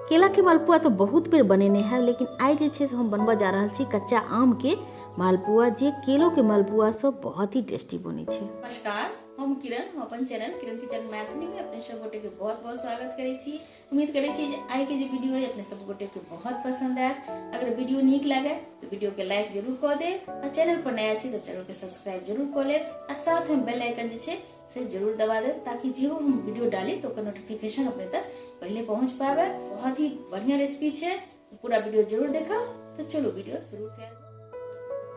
केला के मालपुआ तो बहुत बेर बनेने है, लेकिन आइ जे छै से हम बनबऽ जा रहल छी कच्चा आम के मालपुआ, जे केलो के मालपुआ सब बहुत ही टेस्टी बनै छै। नमस्कार, हम किरण, हम अपन चैनल किरण किचन मैथिली में अपने सब गोटे के बहुत बहुत स्वागत करै छी। उम्मीद करै छी जे आइ के जे वीडियो है अपने सब गोटे के बहुत पसंद आयत। अगर वीडियो नीक लागे तो वीडियो के लाइक जरूर कऽ देब आ चैनल पर नया छी तो चैनल के सब्सक्राइब जरूर कऽ लेब आ साथ में बेल आइकन जे छै से जरूर दबा देब ताकि जो हम वीडियो डाली तो ओकर नोटिफिकेशन अपने तक पहले पहुंच पावे। बहुत ही बढ़िया रेसिपी छै, पूरा वीडियो जरूर देखब। तो चलो वीडियो शुरू कर।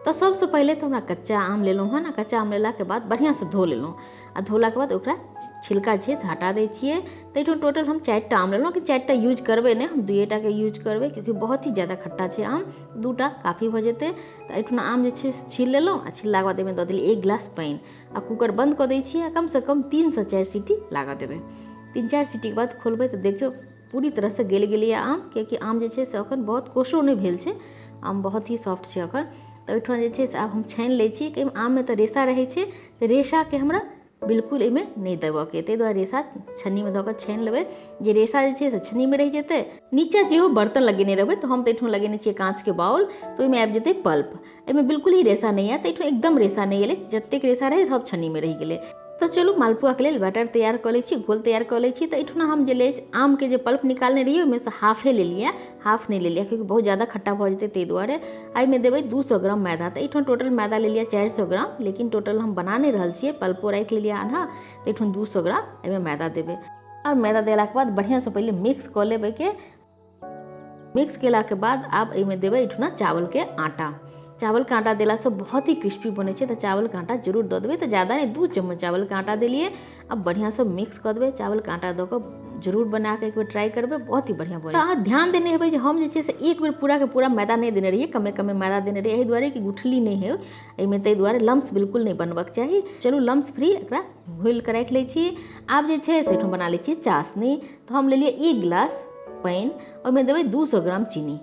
तो सबसे पहले तो हमरा कच्चा आम लेलहुँ हन। कच्चा आम लेलाके बाद बढ़िआँसँ धो लेलहुँ आ धोलाके बाद ओकरा छिलका जे छै से हटा दै छियै। तऽ एहिठाम टोटल हम 4टा आम लेलहुँ, कि 4टा यूज करबै नहि, हम 2टाके यूज करबै क्योंकि बहुत ही ज्यादा खट्टा छै आम, 2टा काफी भऽ जेतै। तऽ एहिठाम आम जे छै छील लेलहुँ आ छिललाके बाद एहिमे दऽ देलियै 1 गिलास पानि आ कूकर बंद कऽ दै छियै आ कमसँ कम 3 से 4 सीटी लागऽ देबै। 3-4 सीटीके बाद खोलबै तऽ देखियौ पूरी तरहसँ गलि गेलैए आम, कियाकि आम जे छै से अखन बहुत कोसो नहि भेल छै, आम बहुत ही सॉफ्ट छै अखन। तऽ ओहिठाम जे छै से आब हम छानि लै छी कि आममे तऽ रेशा रहै छै, तऽ रेशाके हमरा बिल्कुल एहिमे नहि देबऽके, ताहि दुआरे रेशा छन्नीमे दऽ कऽ छानि लेबै, जे रेशा जे छै से छन्नीमे रहि जेतै। नीचा जेहो बर्तन लगेने रहबै, तऽ हम तऽ एहिठाम लगेने छियै काँचके बाउल, तऽ ओहिमे आबि जेतै पल्प, एहिमे बिल्कुल ही रेशा नहि आयत। एहिठाम एकदम रेशा नहि एलै, जतेक रेशा रहै सब छन्नीमे रहि गेलै। तऽ चलू मालपुआके लेल बैटर तैयार कऽ लै छी, घोल तैयार कऽ लै छी। तऽ एहिठुना हम जे लै आमके जे पल्प निकालने रहियै ओहिमेसँ हाफे लेलियै, हाफ नहि लेलियै क्योंकि बहुत ज्यादा खट्टा भऽ जेतै ताहि दुआरे। एहिमे देबै 200 ग्राम मैदा। तऽ एहिठाम टोटल मैदा लेलियै 400 ग्राम, लेकिन टोटल हम बना नहि रहल छियै, पल्पो राखि लेलियै आधा। तऽ एहिठाम 200 ग्राम एहिमे मैदा देबै आओर मैदा देलाके बाद बढ़िआँसँ पहिले मिक्स कऽ लेबै के। मिक्स केलाके बाद आब एहिमे देबै एहिठुना चावलके आटा। चावलके आटा देलासँ बहुत ही क्रिस्पी बनै छै, तऽ चावलके आटा जरूर दऽ देबै। तऽ ज्यादा नहि, 2 चम्मच चावलके आटा देलियै। अब बढ़िआँसँ मिक्स कऽ देबै। चावलके आटा दऽ कऽ जरूर बनाकऽ एक बेर ट्राई करबै, बहुत ही बढ़िआँ बनै। तऽ अहाँ ध्यान देने हेबै जे हम जे छै से एक बेर पूराके पूरा मैदा नहि देने रहियै, कमे कमे मैदा देने रहियै, एहि दुआरे कि गुठली नहि होइ एहिमे, ताहि दुआरे लम्स बिल्कुल नहि बनबऽके चाही। चलू लम्स फ्री एकरा घोलि कऽ राखि लै छी। आब जे छै से एहिठाम बना लै छी चाशनी। तऽ हम लेलियै 1 गिलास पानि, ओहिमे देबै 200 ग्राम चीनी,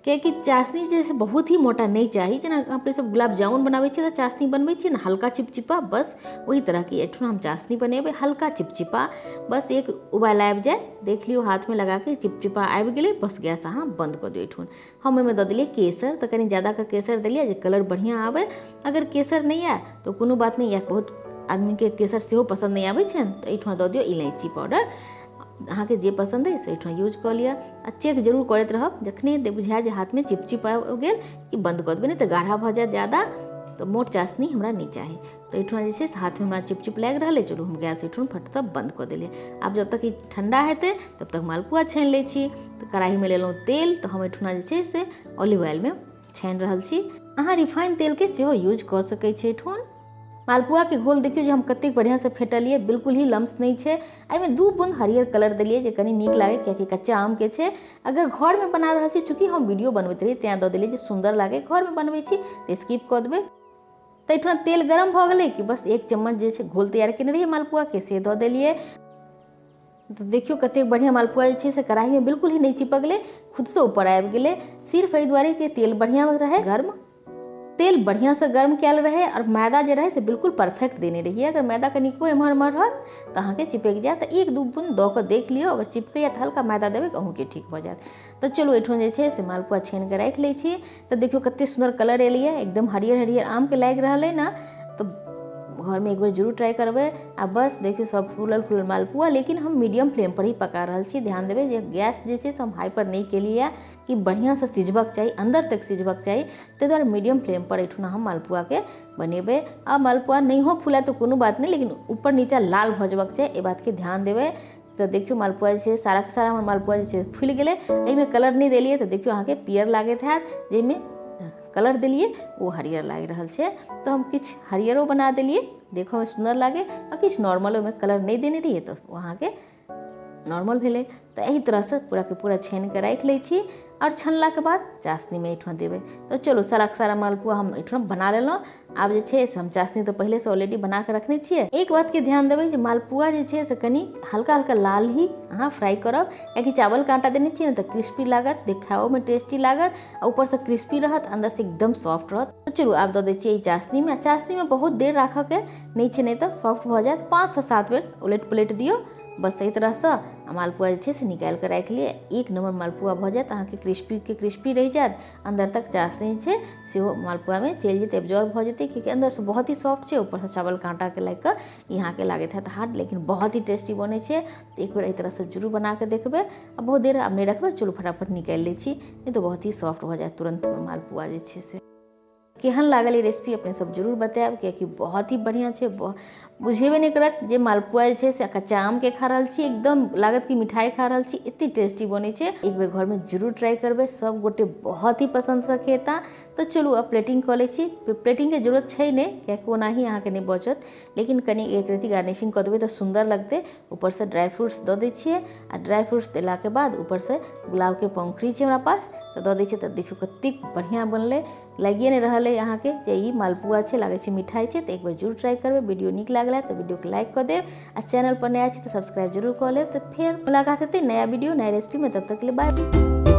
कियाकि चाशनी जे बहुत ही मोटा नहि चाही। जेना अपने सब गुलाब जामुन बनाबै छियै तऽ चाशनी बनबै छियै ने, हल्का चिपचिपा, बस ओहि तरहके एहिठुना हम चाशनी बनेबै, हल्का चिपचिपा। बस एक उबाल आबि जाय, देख लियौ हाथमे लगाके चिपचिपा आबि गेलै, बस गैस अहाँ बन्द कऽ दियौ। एहिठुन हम ओहिमे दऽ देलियै केसर, तऽ कनि ज्यादाके केसर देलियै जे कलर बढ़िआँ आबै। अगर केसर नहि आय तऽ कोनो बात नहि, बहुत आदमीके केसर सेहो पसन्द नहि आबै छनि, तऽ एहिठुना दऽ दियौ इलायची पाउडर, अहाँके जे पसन्द अइ से एहिठाम यूज कऽ लिअ। आ चेक जरूर करैत रहब, जखने बुझाय जे हाथमे चिपचिप आबि गेल कि बन्द कऽ देबै, नहि तऽ गाढ़ा भऽ जायत ज्यादा, तऽ मोट चाशनी हमरा नहि चाही। तऽ एहिठाम जे छै से हाथमे हमरा चिपचिप लागि रहल अइ, चलू हम गैस एहिठाम फटसँ बन्द कऽ देलियै। आब जब तक ई ठण्डा हेतै तब तक मालपुआ छानि लै छी। तऽ कड़ाहीमे लेलहुँ तेल, तऽ हम एहिठुना जे छै से ऑलिव ऑयलमे छानि रहल छी। अहाँ रिफाइन तेलके सेहो यूज कऽ सकै छी। एहिठाम मालपुआके घोल देखियौ जे हम कतेक बढ़िआँसँ फेटलियै, बिल्कुल ही लम्स नहि छै। एहिमे 2 बूंद हरियर कलर देलियै जे कनि नीक लागै, कियाकि कच्चा आमके छै। अगर घरमे बना रहल छी, चूँकि हम वीडियो बनबैत रहियै तेँ दऽ देलियै जे सुन्दर लागै, घरमे बनबै छी तऽ स्किप कऽ देबै। तऽ एहिठाम तेल गरम भऽ गेलै कि बस 1 चम्मच जे छै घोल तैयार केने रहियै मालपुआके से दऽ देलियै। तऽ देखियौ कतेक बढ़िआँ मालपुआ जे छै से कड़ाहीमे बिल्कुल ही नहि चिपकलै, खुदसँ ऊपर आबि गेलै, सिर्फ एहि दुआरे कि तेल बढ़िआँ रहै गर्म, तेल बढ़िआँसँ गर्म कयल रहै आओर मैदा जे रहै से बिल्कुल परफेक्ट देने रहियै। अगर मैदा कनिको एम्हर एम्हर रहत तऽ अहाँके चिपकि जायत। तऽ 1-2 बूंद दऽ कऽ देख लियौ, अगर चिपकैए तऽ हल्का मैदा देबै अहूँके ठीक भऽ जायत। तऽ चलू एहिठाम जे छै से मालपुआ छानि कऽ राखि लै छी। तऽ देखियौ कतेक सुन्दर कलर एलैए, एकदम हरियर हरियर आमके लागि रहल अइ ने, तऽ घरमे एक बेर जरूर ट्राई करबै। आ बस देखियौ सब फूलल फूलल मालपुआ, लेकिन हम मीडियम फ्लेम पर ही पका रहल छी। ध्यान देबै जे गैस जे छै से हम हाई पर नहि केलियै, कि बढ़िआँसँ सिझबक चाही, अन्दर तक सिझबक चाही, ताहि दुआरे मीडियम फ्लेम पर एहिठुना हम मालपुआके बनेबै। आ मालपुआ नहियो फूलै तऽ कोनो बात नहि, लेकिन ऊपर नीचा लाल भऽ जेबाक चाही, एहि बातके ध्यान देबै। तऽ देखियौ मालपुआ जे छै साराके सारा हमर मालपुआ जे छै फूलि गेलै। एहिमे कलर नहि देलियै तऽ देखियौ अहाँके पियर लागैत हैत, जाहिमे कलर देलियै ओ हरियर लागि रहल छै। तऽ हम किछु हरियरो बना देलियै, देखऽमे सुन्दर लागै, आ किछु नॉर्मल ओहिमे कलर नहि देने रहियै तऽ ओ अहाँके नॉर्मल भेलै। तऽ एहि तरहसँ पूराके पूरा छानिकऽ राखि लै छी आओर छनलाके बाद चाशनीमे एहिठाम देबै। तऽ चलू साराके सारा मालपुआ हम एहिठाम बना लेलहुँ। आब जे छै से हम चाशनी तऽ पहिलेसँ ऑलरेडी बनाकऽ रखने छियै। एक बातके ध्यान देबै जे मालपुआ जे छै से कनि हल्का हल्का लाल ही अहाँ फ्राई करब, कियाकि चावलके आटा देने छियै ने तऽ क्रिस्पी लागत, देखाओमे टेस्टी लागत आ ऊपरसँ क्रिस्पी रहत, अन्दरसँ एकदम सॉफ्ट रहत। तऽ चलू आब दऽ दै छियै ई चाशनीमे। चाशनीमे बहुत देर राखऽके नहि छै, नहि तऽ सॉफ्ट भऽ जायत। 5 से 7 बेर उलटि पुलटि दियौ, बस एहि तरहसँ आ मालपुआ जे छै से निकालि कऽ राखि लिअ। एक नम्बर मालपुआ भऽ जायत अहाँके, क्रिस्पीके क्रिस्पी रहि जायत, अन्दर तक चाशनी छै सेहो मालपुआमे चलि जेतै, एब्जॉर्ब भऽ जेतै, कियाकि अन्दरसँ बहुत ही सॉफ्ट छै, ऊपरसँ चावलके आटाके लागि कऽ ई अहाँके लागैत हैत हार्ड, लेकिन बहुत ही टेस्टी बनै छै। तऽ एक बेर एहि तरहसँ जरूर बना कऽ देखबै। आ बहुत देर आब नहि रखबै, चलू फटाफट निकालि लै छी, नहि तऽ बहुत ही सॉफ्ट भऽ जायत तुरन्त मालपुआ जे छै से। केहन लागल ई रेसिपी अपने सब जरूर बतायब, कियाकि बहुत ही बढ़िआँ छै। बुझेबे नहि करत जे मालपुआ जे छै से कच्चा आमके खा रहल छी, एकदम लागत कि मिठाइ खा रहल छी, एते टेस्टी बनै छै। एक बेर घरमे जरूर ट्राई करबै, सब गोटे बहुत ही पसन्दसँ खेता। तऽ चलू आब प्लेटिंग कऽ लै छी। प्लेटिंगके जरूरत छै नहि, कियाकि ओनाही अहाँके नहि बचत, लेकिन कनि एक रत्ती गार्निशिंग कऽ देबै तऽ सुन्दर लगतै। ऊपरसँ ड्राई फ्रूट्स दऽ दै छियै आ ड्राई फ्रूट्स देलाके बाद ऊपरसँ गुलाबके पंखुड़ी छै हमरा पास तऽ दऽ दै छियै। तऽ देखियौ कतेक बढ़िआँ बनलै, लागिए नहि रहल अइ अहाँके जे ई मालपुआ छै, लागै छै मिठाइ छै। तऽ एक बेर जरूर ट्राई करबै। वीडियो नीक लागल है तऽ वीडियोके लाइक कऽ देब आ चैनल पर नया छी तऽ सब्सक्राइब जरूर कऽ लेब। तऽ फेर मुलाकात हेतै नया वीडियो नया रेसिपीमे, तब तक के लिए बाय।